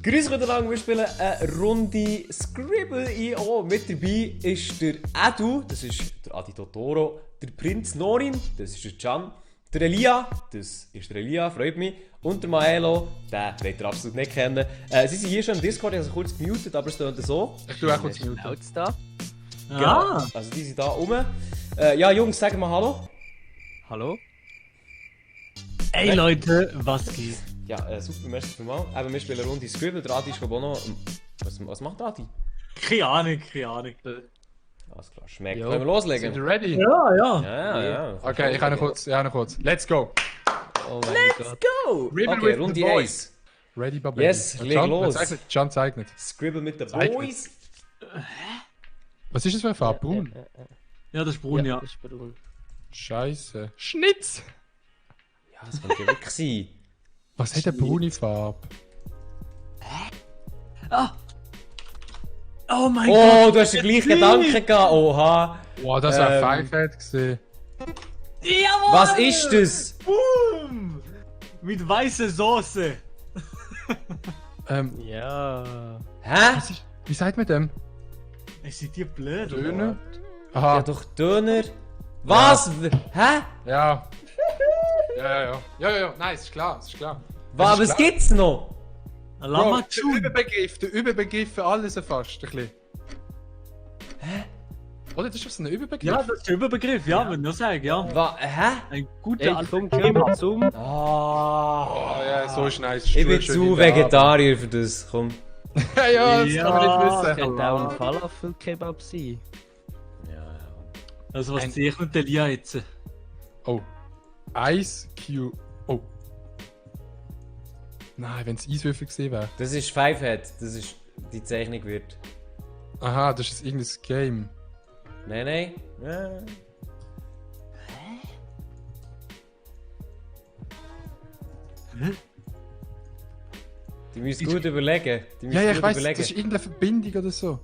Grüß Gott lang, wir spielen eine Runde Scribble.io. Mit dabei ist der Edu, das ist der Adi Totoro, der Prinz Norin, das ist der Can, der Elia, das ist der Elia, freut mich, und der Maelo, den werdet ihr absolut nicht kennen. Sie sind hier schon im Discord, ich habe sie kurz gemutet, aber es tönt so. Ich tue auch kurz muten. Da. Genau, also die sind da rum. Ja Jungs, sagen wir Hallo. Hallo? Ey Leute, was geht? Ja, super, merci vielmals. Wir spielen eine Runde Scribble, der Adi ist glaube ich auch noch... Was macht der Adi? Keine Ahnung. Alles klar, schmeckt. Jo. Können wir loslegen? Sind ihr ready? Ja. Ja. Okay, ich habe noch kurz. Let's go. Oh mein Gott. Go! Ribbon Okay, with Runde the boys. 1. Ready, Baby? Yes, leg los. Can zeichnet. Scribble mit den Zeichnet. Boys. Was ist das für eine Farbe? Braun? Ja, das ist Brun, ja. Das ist Brun. Scheiße. Schnitz! Ja, das könnte ja wirklich sein. Was hat eine braune Farbe? Oh mein Oh, Gott. du hast den gleichen Gedanken gehabt. Oha. Wow, das war ein Fivehead gesehen. Jawohl! Was ist das? Boom! Mit weißer Soße. Ja. Hä? Wie sagt man dem? Es sind die blöd, oder? Döner? Ja, Aha. doch Döner. Was? Hä? Ja. Ja. Nein, ist klar. Was ist klar. gibt's noch? Ein Bro, Lamachun. der Überbegriff für alles erfasst. Ein bisschen. Hä? Oder das ist so ein Überbegriff? Ja, das ist der Überbegriff, ja, würde ich nur sagen, ja. Hä? Ein guter Ey, komm, gehen wir zum. Ah. Oh ja, so ist nice. Ich bin zu Vegetarier für das. Komm. Ja, das kann man nicht Das wissen. könnte auch ein Falafel-Kebab sein. Also was Ein- zeichnet der Lia jetzt? Oh. Ice Cube. Oh. Nein, wenn es Eiswürfel gesehen wäre. Das ist Fivehead. Das ist... Die Zeichnung wird... Aha, das ist irgendein Game. Nein. Ja. Die müssen gut überlegen. Die müssen Ja, ich gut weiß, überlegen. das ist irgendeine Verbindung oder so.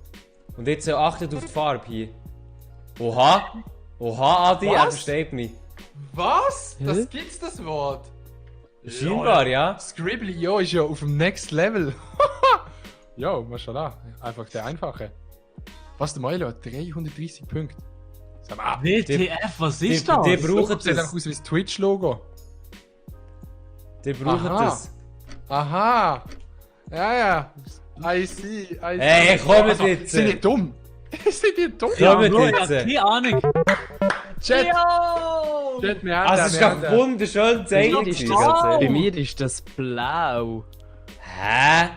Und jetzt achtet auf die Farbe hier. Oha! Oha, Adi, er Was? versteht mich. Was? Das gibt's das Wort? Scheinbar, ja. Scribbly.io ist ja auf dem Next Level. Jo, mashallah. Einfach der einfache. Was, der Milo hat 330 Punkte. Sag mal, WTF, was Die, ist das? die brauchen sieht einfach das. aus wie das Twitch-Logo. Die brauchen Aha. das. Aha. Ja. I see. Hey, kommt jetzt. Sind die dumm? Sind die dumm? Ja, Bro, ich jetzt. hab keine Ahnung. Chat, Yo! Chat, wir haben Also, es ist doch wunderschön Zeichnung. Ist gewesen, das, ganz bei ehrlich. mir ist das blau. Hä?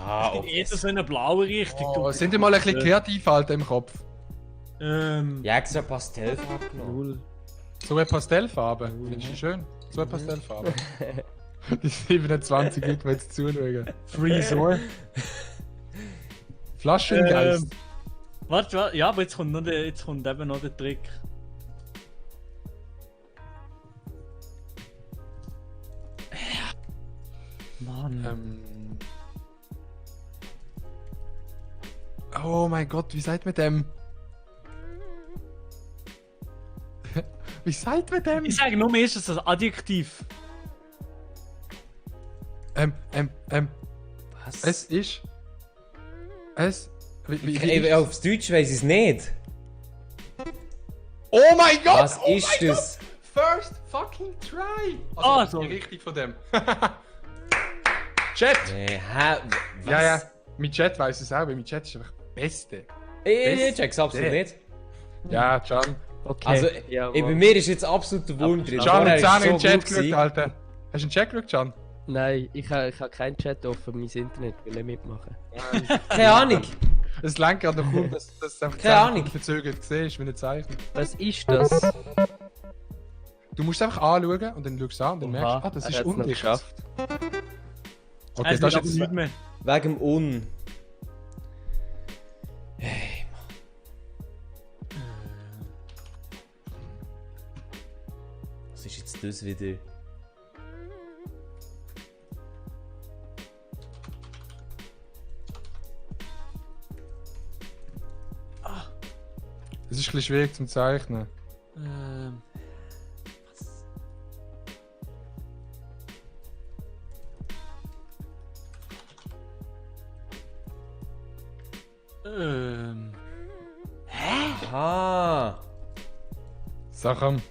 Ah, In jeder so eine blaue Richtung. Oh, sind die mal ein bisschen kreativ, Alter, im Kopf? Ja, extra Pastellfarbe genommen. Null. So eine Pastellfarbe. Findest du schön? So eine Pastellfarbe. Die 27 Leute, die jetzt zuschauen. Freeze. Flaschengeist. Warte, ja, aber jetzt kommt eben noch der Trick. Mann. Oh mein Gott, wie seid mit dem? Wie seid mit dem? Ich sage nur meistens das Adjektiv. Was? Es ist. Es. Wie Ey, aufs Deutsch weiss ich es nicht. Oh mein Gott! Was ist das? First fucking try! Ah, Also, so. die Richtung von dem. Chat! Hä? Was? Ja. Mein Chat weiss es auch, weil mein Chat ist einfach das Beste. Ich check's absolut nicht. Ja, Can. Okay. Also, ja, bei mir ist jetzt absolut der Wunder. Can Vorher und ist Can es im Chat gut geschaut, gewesen. Alter. Hast du einen Chat geschaut, Can? Nein, ich habe keinen Chat offen, mein Internet will nicht mitmachen. Keine Ahnung. Es lenkt gerade noch cool, dass es einfach Keine Ahnung. verzögert siehst, wie ein Zeichen. Was ist das? Du musst einfach anschauen und dann schaust du an und dann merkst du, das er ist hat's noch undicht. geschafft. Okay, Es das wird ist aber jetzt... nicht mehr. Wegen dem Un. Hey, Mann. Was ist jetzt das wieder? Es ist ein bisschen schwierig zum Zeichnen. Ah. So, komm.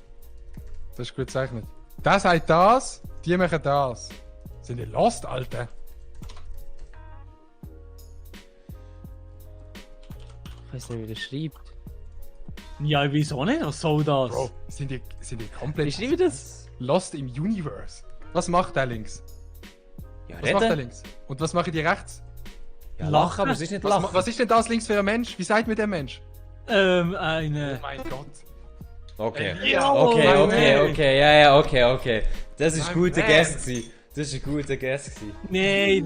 Das ist gut gezeichnet. Der sagt das, die machen das. Sind die lost, Alter? Ich weiß nicht, wie der schreibt. Ja, ich weiß auch nicht, was soll das? Bro, sind die komplett Wie schreibe ich das? lost im Universe? Was macht der links? Ja, Was macht der reden. links? Und was machen die rechts? Ja, lachen, aber es ist nicht lachen. Was ist denn das links für ein Mensch? Wie sagt mir der Mensch? Oh Eine. mein Gott. Okay. Ja, Okay, mein okay, Man. okay, ja, okay. Das ist Mein guter Man. Guess gewesen. Das ist ein guter Guess gewesen. Nein.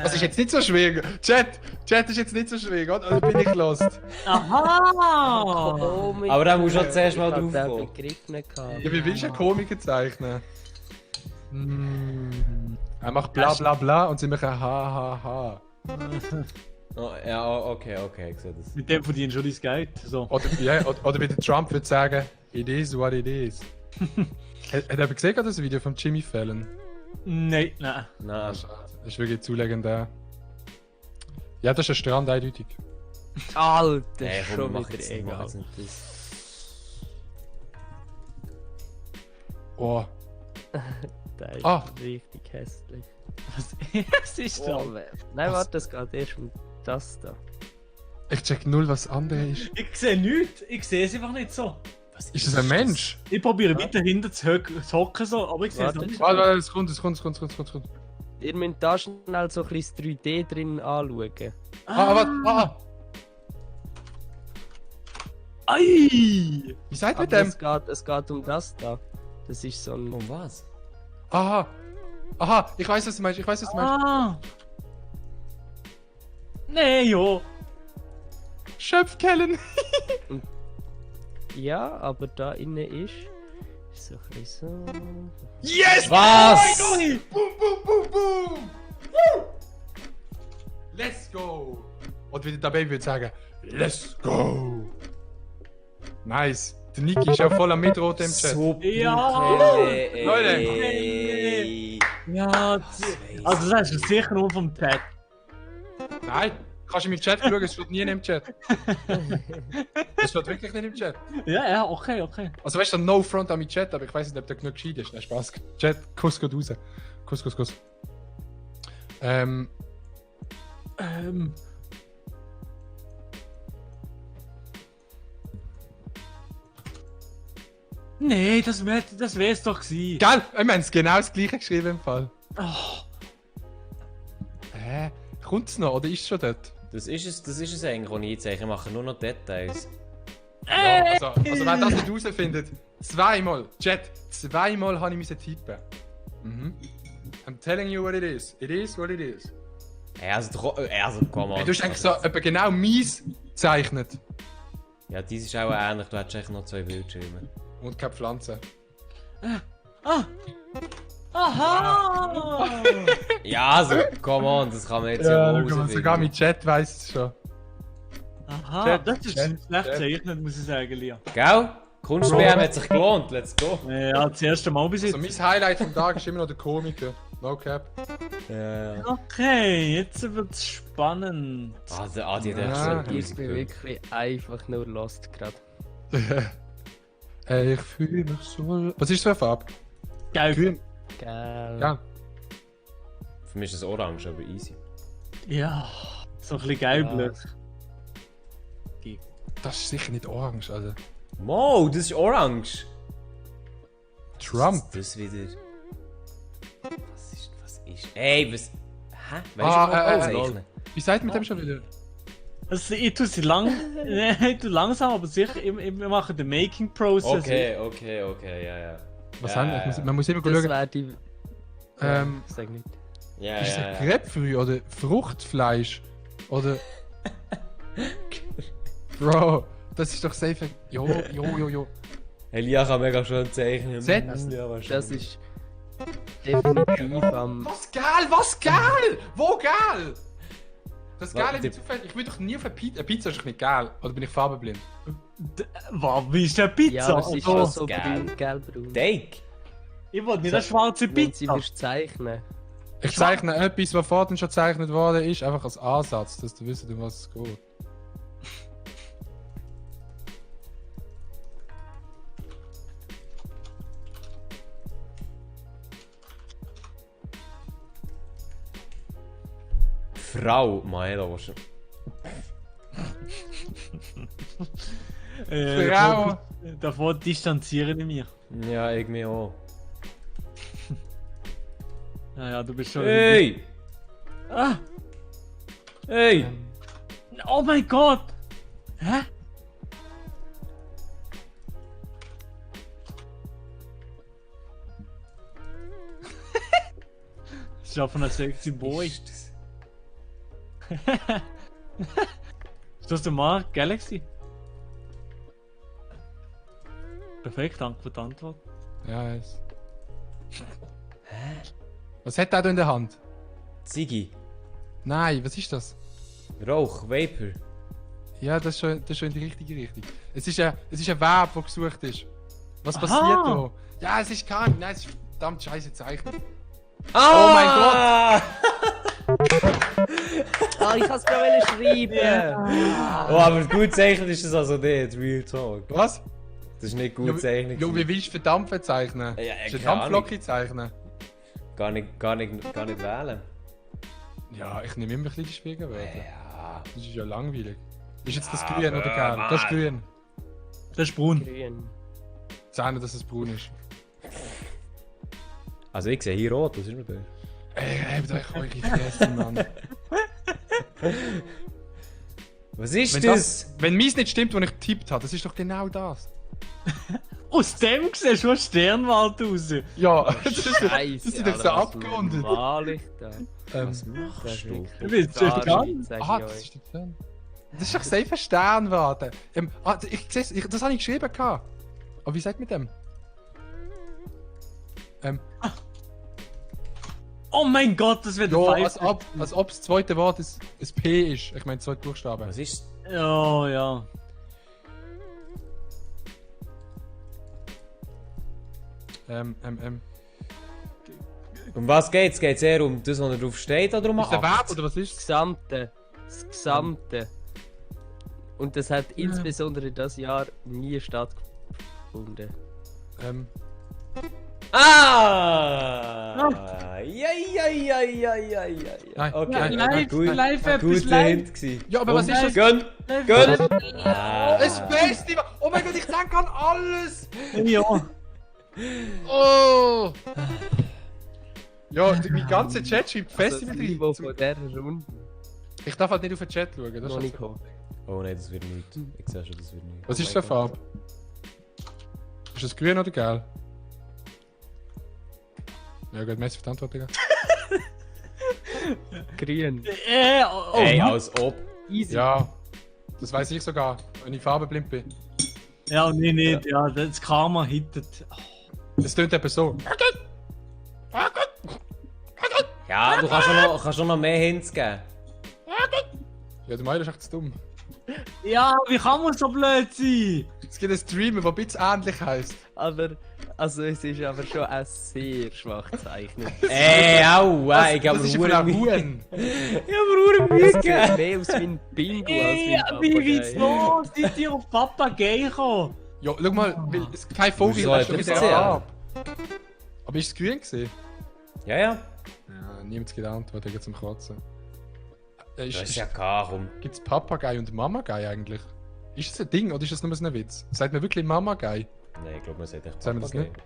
Das ist jetzt nicht so schwer. Chat ist jetzt nicht so schwer, oder bin ich lost? Aha! Komisch. Aber da musst du schon zuerst mal Ich hab drauf den kommen. Begriff nicht gehabt. Ja, wie willst du einen Komiker zeichnen? Er macht bla bla bla und sie machen ha ha ha. Oh, ja, okay, ich sehe das. Mit dem verdienst du dein Geld. So. Oder wie der Trump würde sagen, it is what it is. Hat jemand gesehen das Video von Jimmy Fallon? Nein. Nein. Das ist wirklich zu legendär. Ja, das ist ein Strand eindeutig. Alter, Nee, komm, wir schon machen wieder jetzt, wir machen egal. jetzt nicht das. Oh, Der ist Ah. richtig hässlich. Was ist Oh, das? nein, warte, das geht erst um das da. ich check null, was das andere ist. Ich sehe nichts. Ich sehe es einfach nicht so. Was Ist das ein Mensch? Ich probiere weiter hinter zu hocken, so, aber ich sehe es Warte. nicht. Warte, warte, es kommt. Ihr müsst da schnell so ein bisschen 3D drin anschauen. Warte. Ei! Wie seid ihr Aber mit dem? es geht um das da. Das ist so ein... Um was? Aha, ich weiß, was du meinst. Ah! Nee, jo! Schöpfkellen. Ja, aber da innen ist... So ein bisschen so... Yes! Was? Boom, boom. Woo! Let's go! Und wie der Baby würde sagen, let's go! Nice. Der Niki ist auch voll am Mitroten im Chat. So Ja. Leute. Ja, also das hast du sicher nur vom Chat. Nein, kannst du in meinen Chat schauen, es steht nie im Chat. Es steht wirklich nicht im Chat. Ja, okay. Also weißt du, no front an meinen Chat, aber ich weiß nicht, ob der genug gescheit ist. Nein, Spaß. Chat, Kuss geht raus. Kuss. Nee, das wär's doch gewesen. Gell? Wir haben es genau das gleiche geschrieben im Fall. Oh, Kommt's noch oder ist es schon dort? Das ist es eigentlich, was ich einzeichne. Ich mache nur noch Details. Ja, also wenn das nicht herausfindet, zweimal, Chat, zweimal habe ich tippen. Mhm. I'm telling you what it is. It is what it is. Ja, also komm Hey, on. du hast eigentlich so etwa genau mies gezeichnet. Ja, dies ist auch ähnlich. Du hättest eigentlich noch 2 Bildschirme. Und keine Pflanze. aha! Ja, also, come on, das kann man jetzt ja wohl sogar rausfinden. mein Chat weiss es schon. Aha, Chat, das ist Chat, schlecht Chat. zeichnet, muss ich sagen, Lia. Gell? Kunst-WM hat sich gelohnt, let's go. Ja, das erste Mal bis jetzt. Also mein Highlight vom Tag ist immer noch der Komiker. No cap. Ja. Okay, jetzt wird's spannend. Ah, der Adi hat echt Ja, schon Ich bin 1000 Punkte. wirklich einfach nur lost gerade. Ich fühle mich so... Was ist das für eine Farbe? Geil. Grün. Geil. Ja. Für mich ist es orange, aber easy. Ja, so ein bisschen gelblich. Das ist sicher nicht orange, Alter. Mo, das ist orange. Trump. Was ist das wieder? Was ist? Ey, was? Hä? Weißt Ah, du, was zeichnen? Wie seid ihr mit dem schon wieder? Also, ich tue sie ich tue langsam, aber sicher, wir machen den Making-Process. Okay, ja. Was Ja, haben wir? ja. Man muss immer Das schauen. wäre die... Sag nicht. Ja, Ist es ja. Grapefruit oder Fruchtfleisch? Oder. Bro, das ist doch safe. Jo. Elia kann mega schön zeichnen. Seht? Ja, wahrscheinlich. Das ist definitiv am... Was geil? Wo geil? Das Warte, Geile ist nicht zufällig. Ich will doch nie auf eine Pizza. Eine Pizza ist doch nicht geil. Oder bin ich farbenblind? Was, wie ist der Pizza? Ja, aber es ist Also, schon so geil. grün, gelb-braun. Steak? ich wollte nicht eine schwarze Wenn sie Pizza. würdest zeichnen. Ich zeichne etwas, was vorhin schon gezeichnet worden ist, einfach als Ansatz, dass du wisst, um was es geht. Frau Maelo, was schon. Frau! Davon distanziere ich mich. Ja, irgendwie auch. Naja, du bist schon. Hey! Ah! Hey! Oh mein Gott! Hä? Das ist auch von einer sexy Boy. Ist das? Ist das der Mark Galaxy? Perfekt, danke für die Antwort. Ja, ist. Was hat der da in der Hand? Ziggy. Nein, was ist das? Rauch, Vapor. Ja, das ist schon in die richtige Richtung. Es ist ein Verb, das gesucht ist. Was Aha. passiert da? Ja, es ist krank. Nein, es ist verdammt scheiße Zeichen. Oh mein Gott! Ah, ich kann es gerade schreiben. Oh, aber gut gezeichnet ist das also nicht, Real Talk. Was? Das ist nicht gut gezeichnet. Jo, wie willst du für Dampfen zeichnen? Ja, Ist eine keine Ahnung. Dampflocke zeichnen? Gar nicht wählen. Ja, ich nehme immer ein bisschen die Schwiegerwörter. Ja. Das ist ja langweilig. Ist jetzt das Ja, grün oder gelb? Das ist Mann. grün. Das ist braun. Grün. Zeichnen, dass es braun ist. Also ich sehe hier rot, was ist mit euch? Ey, habt euch eure Fresse, Mann. Was ist Wenn, das? wenn meins nicht stimmt, was ich getippt habe, das ist doch genau das. Aus dem siehst du Sternwald raus. Ja, das Scheiße, sind doch so Alter, was abgerundet. Wahrlich da. Was machst du? Du bist Gar echt gar nicht, sag Ah, ich das euch. ist der Fan. Das ist doch safe ein Sternwarte. Ich seh's, das habe ich geschrieben. Gehabt. Aber wie sagt man dem? Oh mein Gott, das wird Ja, ein als ob das zweite Wort ein P ist. Ich meine, zwei Buchstaben. Was ist? Ja, ja. Um was geht's? Geht's eher um das, was drauf steht, oder um Ist der Akt? Verb oder was Das ist? Gesamte. Das Gesamte. Und das hat insbesondere das Jahr nie stattgefunden. Ah! Ja. Nein, Okay, nein, live, gut, live, ein etwas guter live. Hint gewesen. Ja, aber was ist das? Gönn! Gönn! Ah. Das Beste! Oh mein Gott, ich denke an alles! Ja. Oh! Ja, mein ganzer Chat schreibt Festival Also, das Niveau drin. von dieser Runde Ich darf halt nicht auf den Chat schauen. Das noch ist nicht also- gekommen. Oh nein, das wird nicht. Ich sehe schon, das wird nicht. Was Oh ist mein für Gott. Farbe? Ist das grün oder gelb? Ja gut, merci für die Antwort, Digga. Grün. Oh, Ey, Mann. als ob. Easy. Ja, das weiß ich sogar, wenn ich farbenblind bin. Ja, nee, nee, ja, das Karma hittet. Das tönt etwa so. Ja, du kannst schon noch mehr Hints geben. Ja, der Meiler ist echt zu dumm. Ja, wie kann man so blöd sein? Es gibt einen Streamer, der ein bisschen ähnlich heisst. Aber, also es ist aber schon auch sehr schwach gezeichnet. Ey, aua, ich hab Das ist mir einfach ein Mühe. Huhn. Ich hab mir Mühe Es sieht gegeben. mehr aus wie ein Bingo als wie Ey, ein wie geht's Papagei. los? Seid ihr auf Papagei gekommen? Ja, schau mal, weil es kein Vogel Wieso hat hat schon er mit der gesehen? Farbe. Aber ist es grün gesehen? Ja, ja. Ja, niemand gibt Antwort, wegen zum Kotzen. Das ist ja klar, komm. Gibt es Papagei und Mamagei eigentlich? Ist das ein Ding oder ist das nur so ein Witz? Sagt man wirklich Mamagei? Nein, ich glaube, man sagt echt Sagen wir das Papagei.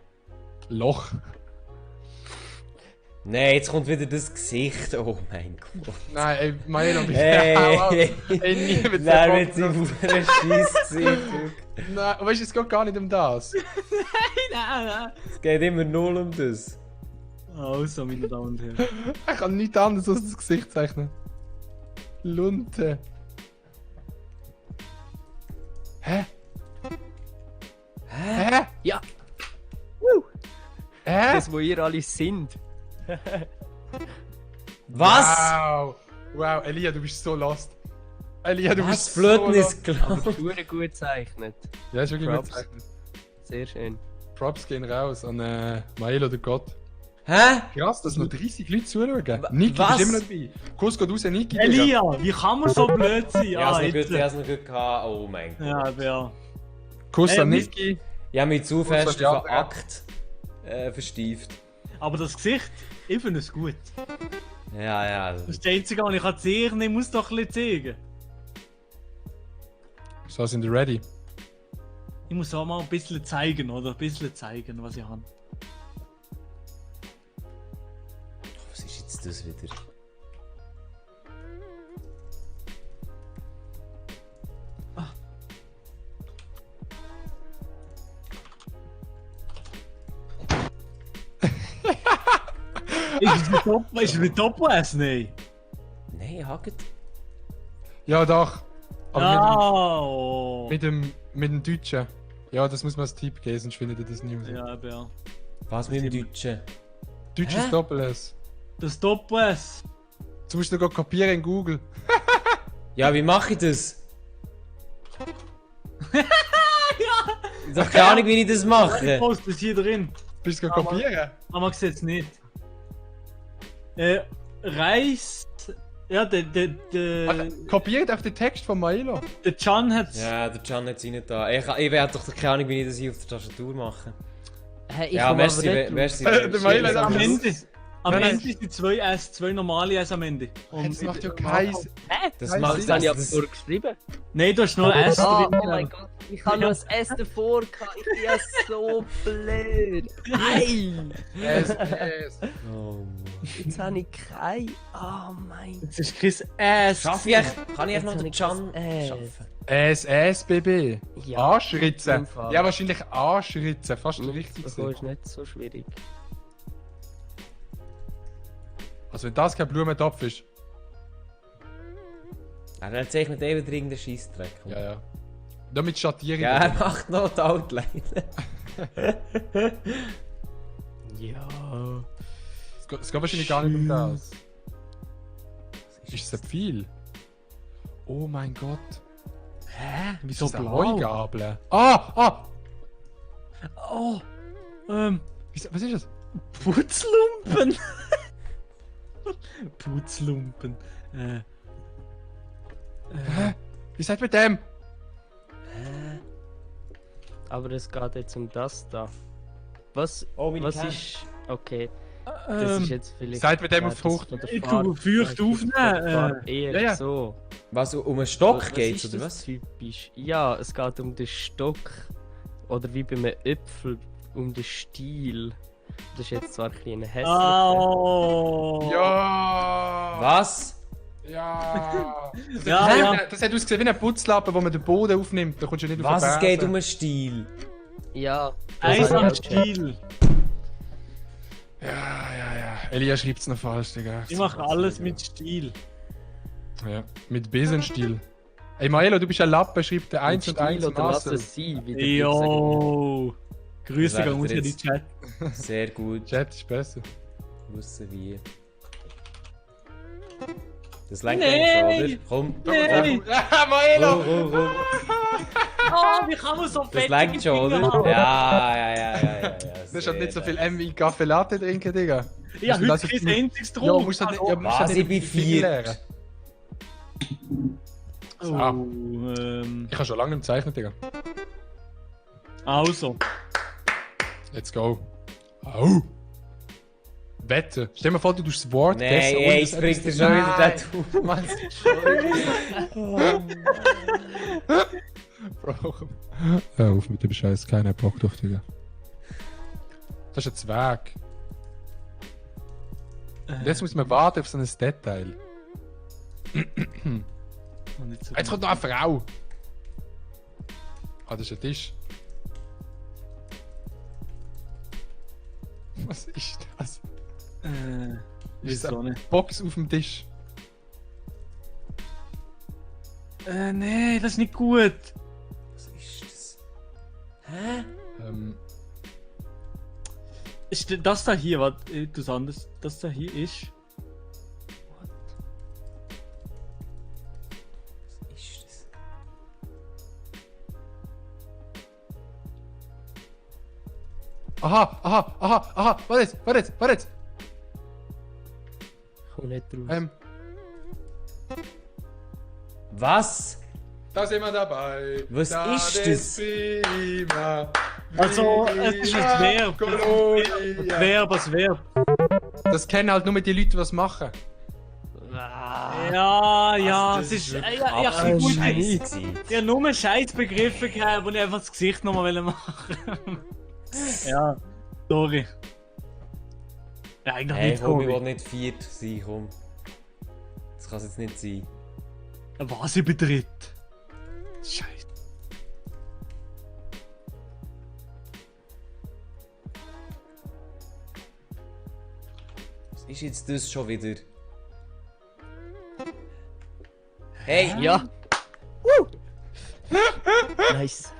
Loch. Nein, jetzt kommt wieder das Gesicht. Oh mein Gott. Nein, ey, Maelo, bitte Hey. hau ab. Ey, niemand Nein, sagt mit seinem Podcast. Scheiss Gesicht. Nein, weißt du, es geht gar nicht um das. Nein, Es geht immer null um das. Also, meine Damen und Herren. Ich kann nichts anderes als das Gesicht zeichnen. Lunte. Hä? Hä? Ja, Hä? das wo ihr alle sind. Was? Wow. Wow, Elia, du bist so lost. Elia, du Was? bist so Blödnis, lost. klar. Pure gut gezeichnet. Ja, ist wirklich gut Props. gezeichnet. Sehr schön. Props gehen raus an Maelo, der Gott. Hä? Krass, dass noch 30 Leute zuschauen. Niki, was? bist immer noch dabei. Kuss geht raus, Niki. Digga. Elia, wie kann man so blöd sein? Ich hab's noch gut gehabt. Oh mein Gott. Ja, aber ja. Kuss an muss- Niki. Ich hab mich zu Kuss fest an die auf anderen. den Akt verstieft. Aber das Gesicht, ich finde es gut. Ja. Das ist das Einzige, was ich kann zeigen. Ich muss doch ein bisschen zeigen. So, sind wir ready? Ich muss auch mal ein bisschen zeigen, oder? Ein bisschen zeigen, was ich habe. Was ist jetzt das wieder? Ist es mit Top-West? Nein. Nein, hakt. Ja, doch. Aber Ah, oh. mit dem Deutschen. Ja, das muss man als Tipp geben, sonst findet ihr das nie raus. Ja, aber ja. Was mit dem Deutschen? Deutsches Hä? Doppel-S. Das Top-West. Du musst noch kopieren in Google. Ja, wie mache ich das? Ich hab keine Ahnung, wie ich das mache. Post ist hier drin. Bist du kopieren? Aber man sieht es nicht. Reis. Ja, der Kopiert auf den Text von Maelo. Can hat's. Ja, der Can hat es nicht da. Ich werde doch keine Ahnung, wie ich das hier auf der Tastatur mache. Hä, ich Ja, komm merci, aber nicht merci. Der Mail hat Am aber- Ende. Am Nein, nein. Ende sind 2 S, 2 normale S am Ende. Das macht ja keinen Hä? Das Nein, macht Das habe ich aber das. vorgeschrieben. Nein, du hast nur S Oh, drin. oh mein Gott, ich habe noch ein S davor gehabt. Ich bin ja so blöd. Nein! Yes. Oh Mann. Jetzt habe ich kein. Oh mein Gott. Es ist kein S. Schaff ich? Kann ich Jetzt noch habe den ich Can das schaffen? SSBB. Ja, Anschritzen. im Fall. Ja, wahrscheinlich Anschritzen. Fast richtig. Das ist nicht so schwierig. Also, wenn das kein Blumentopf ist. Er zeichnet eben irgendeinen Scheissdreck. Ja, ja. Nur mit Schattierung. Ja, er macht noch die Outline. Ja. Es geht wahrscheinlich gar nicht um das. Ist es ein Pfeil? Oh mein Gott. Hä? Ist Wieso das eine blau? Heugabel? Ah! Oh. Was ist das? Putzlumpen. Putzlumpen. Wie seid ihr mit dem? Aber es geht jetzt um das da. Was, Oh, meine was Cam. ist. Okay, das ist jetzt vielleicht. Seid mit dem ja, auf die Frucht? das von der Ich Farbe- tue feucht das ist von der aufnehmen, Farbe Eher ja, ja. so. Was, um einen Stock Was geht's, ist oder das was? typisch? Ja, es geht um den Stock. Oder wie bei einem Äpfel um den Stiel. Das ist jetzt zwar ein bisschen hässlich. Oh. Ja! Was? Ja! Ja, ja. Das hat ausgesehen wie ein Putzlappen, wo man den Boden aufnimmt. Da kommst du nicht auf Was? den Es geht Besen. um einen Stil. Ja. Eis das am habe ich auch gecheckt. Stiel. Ja. Elia schreibt es noch falsch, Digga. Ich mache alles mit Stiel. Ja, mit Besenstiel. Ey Maelo, du bist ein Lappe, schreibt der 1 und Stiel 1 oder lass Marcel. es sein. Wie der Typ Jo. Grüße Das gehen raus werdet in ihr die Chat. Sehr gut. Chat ist besser. Wissen wie. Das leckt Nein. eigentlich schon, oder? Komm. Nein. Ja, Maelo! Komm. Oh, wie kann man so Das fett leckt schon, oder? Ja. Du hast halt nicht so viel MI Kaffee Latte trinken, Digga. Ja, Musst du heute das kein einziges Ja, drauf. musst du halt Hallo. musst halt Was, ich bin viel vier. lernen. Oh, Ich habe schon lange nicht gezeichnet, Digga. also. Let's go. Au! Wette. Stell dir vor, du tust das Wort Nein, besser, ohne ey, dass jetzt bringt er etwas- schon wieder Nein. Tattoo. Mann, Bro. Hör auf mit dem Scheiß, keiner Bock doch, Digga. Das ist ein Zwerg. Und jetzt muss man warten auf so ein Detail. Nicht so Jetzt kommt noch eine Frau. Ah, das ist ein Tisch. Was ist das? Wieso nicht? Box auf dem Tisch. Nee, das ist nicht gut. Was ist das? Hä? Ist das da hier, was etwas anderes? Das da hier ist. Was ist das? Aha. Warte jetzt. Komm nicht raus. Was? Da sind wir dabei. Was ist das? Prima. Also, es ist ein Verb. Ein Verb. Das kennen halt nur die Leute, die das machen. Ja, es ist. Ja, gut. Scheiße. Ich habe nur Scheißbegriffe gehabt, wo ich einfach das Gesicht nochmal machen wollte. Ja, sorry. Ja, eigentlich Hey, nicht komm, ich sorry. will nicht viert sein, komm. Das kann es jetzt nicht sein. Was ich betritt? Scheiße. Was ist jetzt das schon wieder? Hey! Ja! Nice!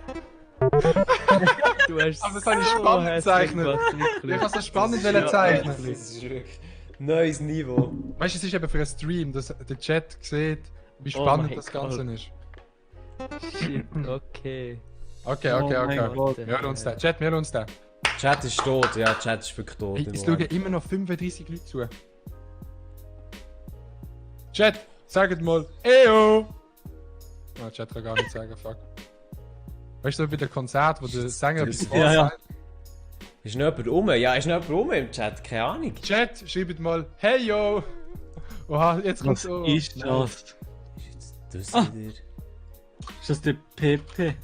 Du hast Aber das habe ich spannend gezeichnet. Ich habe so spannend zeichnen. Das ist wirklich neues Niveau. Weißt du, es ist eben für einen Stream, dass der Chat sieht, wie Oh spannend mein das Ganze Gott. ist. Shit, okay. Okay. Oh mein Gott. Wir hören uns den. Chat, wir hören uns den. Chat ist tot, ja, Chat ist wirklich tot. Hey, es schauen immer noch 35 Leute zu. Chat, sagt mal, Eyo! Ah, Chat kann gar nicht sagen, fuck. Weißt du, so wie der Konzert, wo der Sänger etwas Ja, ja. sagt? Ist noch jemand rum? Ja, ist noch jemand rum im Chat? Keine Ahnung. Chat, schreibt mal, hey yo! Oha, jetzt kommt Was so. ist das? Ist jetzt das wieder? Ist das der Pepe?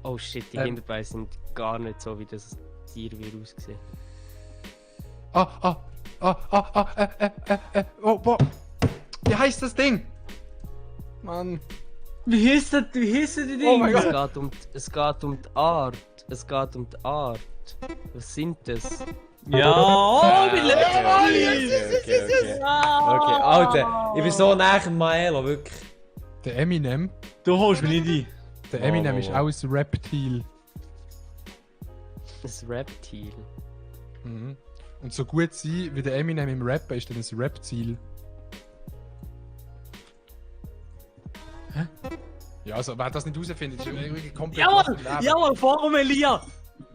Oh shit, die Ähm. Hinterbeine sind gar nicht so, wie das Tier wie aussieht. Oh, boah. Wie heißt das Ding? Mann. Wie hieß das? Wie hießen die Dinge? Oh mein Gott. Es geht um die Art. Es geht um die Art. Was sind das? Ja, oh, wie Okay, Alter, ich bin so nah am Maelo, wirklich. Der Eminem. Du holst mich nicht Der Oh, Eminem oh, ist oh. auch ein Reptil. Ein Reptil. Mhm. Und so gut sein wie der Eminem im Rappen ist dann ein Reptil. Hä? Ja, also wer das nicht herausfindet, ist irgendwie komplett Jawohl! aus dem Leben. Jawohl, warum Elia?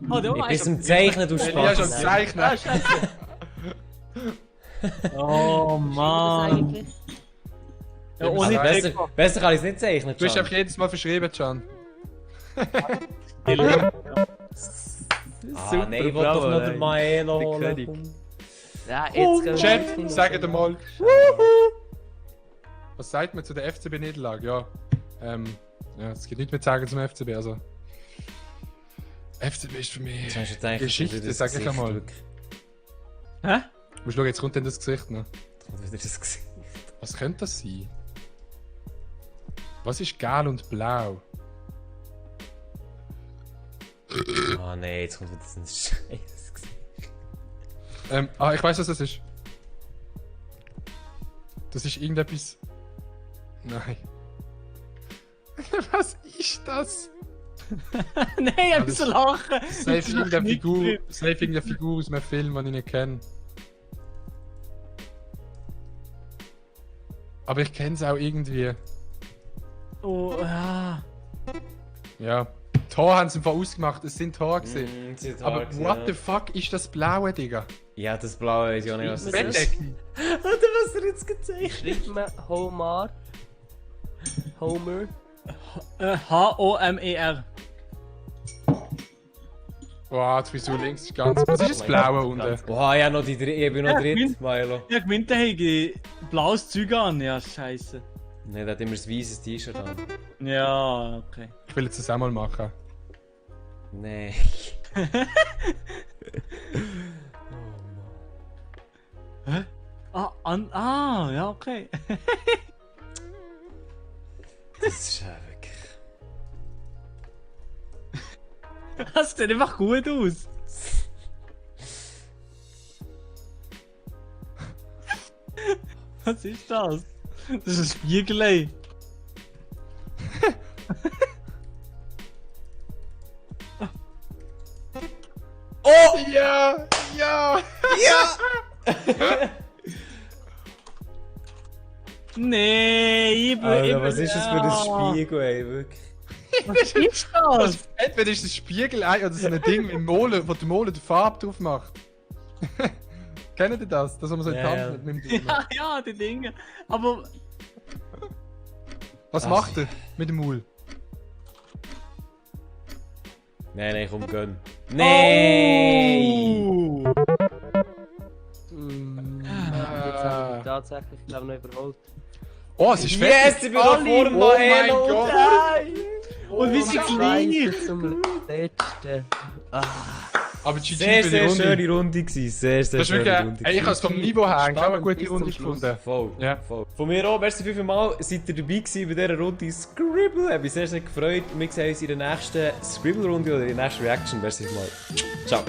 Oh, der Ich bin zum Zeichnen, du Elia ist am Spaß. Zeichnen. Oh Mann. Ja, Ja, ohne Also Decker. besser kann ich es nicht zeichnen, Du hast Can. einfach jedes Mal verschrieben, Can. Ah, nein, ich will doch noch den Maelo Der holen. König. komm. Ja, jetzt gehen wir- Chat, sagt mal. Was sagt man zu der FCB-Niederlage? Ja, es gibt nichts mehr zu sagen zum FCB, also. FCB ist für mich Jetzt hast du gedacht, Geschichte, das sag ich Gesicht einmal. wirklich. Hä? Du musst schauen, jetzt kommt dann das Gesicht noch. Da kommt wieder das Gesicht. Was könnte das sein? Was ist gelb und blau? Ah nein, jetzt kommt wieder so ein scheiß Gesicht. Ich weiß, was das ist. Das ist irgendetwas. Nein. Was ist das? Nein, ich muss lachen. Safe irgendeine Figur aus einem Film, den ich nicht kenne. Aber ich kenne es auch irgendwie. Oh, ja. Ja. Tor haben sie im Fall ausgemacht, es sind Tor gesehen. Aber what the fuck ist das Blaue, Digga? Ja, das Blaue weiß ich auch nicht, was das ist. Bettdecke. Alter, was er jetzt gezeigt? Schreibt man Homer? Homer? H-O-M-E-R. Boah, jetzt bist du links ganz. Was ist das Blaue unten? Boah, ja, noch ich bin noch Ja, dritt, Quinn. Milo. Ja, gemeint, der hätte blaues Zeug an. Ja, scheiße. Nein, der hat immer ein weißes T-Shirt an. Ja, okay. Ich will jetzt das auch mal machen. Nein. Ja, okay. Das ist ja wirklich... Das sieht einfach gut aus. Was ist das? Das ist ein Spiegelei. Oh! Ja! Ja! Nee, ich bin. Alter, was ist das für ein Spiegel, ey, wirklich? Was ist das? Entweder ist das Spiegelei oder so ein Ding mit Molen, wo der Molen die Farbe drauf macht. Kennt ihr das? Das, was man so in die Ja, Hand ja. nimmt. Ja, die Dinge. Aber Was macht er mit dem Maul? Nein, komm, gönn. Nein! Oh! Jetzt habe ich mich tatsächlich, glaube ich, noch überholt. Oh, es ist Yes, fertig! ich bin da vorne, Oh mein Maelo. Gott! Und wie sie gleich. Zum letzten. Aber GG Sehr, für die sehr Runde. schöne Runde gewesen. Sehr, sehr Das ist schöne wirklich, Runde. ey, ich habe es vom Niveau her eigentlich auch eine gute Bis Runde zum Schluss. gefunden. Voll, Ja. voll. Von mir auch, merci vielmals, seid ihr dabei gewesen bei dieser Runde Scribble. Hat mich sehr, sehr gefreut. Wir sehen uns in der nächsten Scribble-Runde oder in der nächsten Reaction. Merci vielmals. Ciao.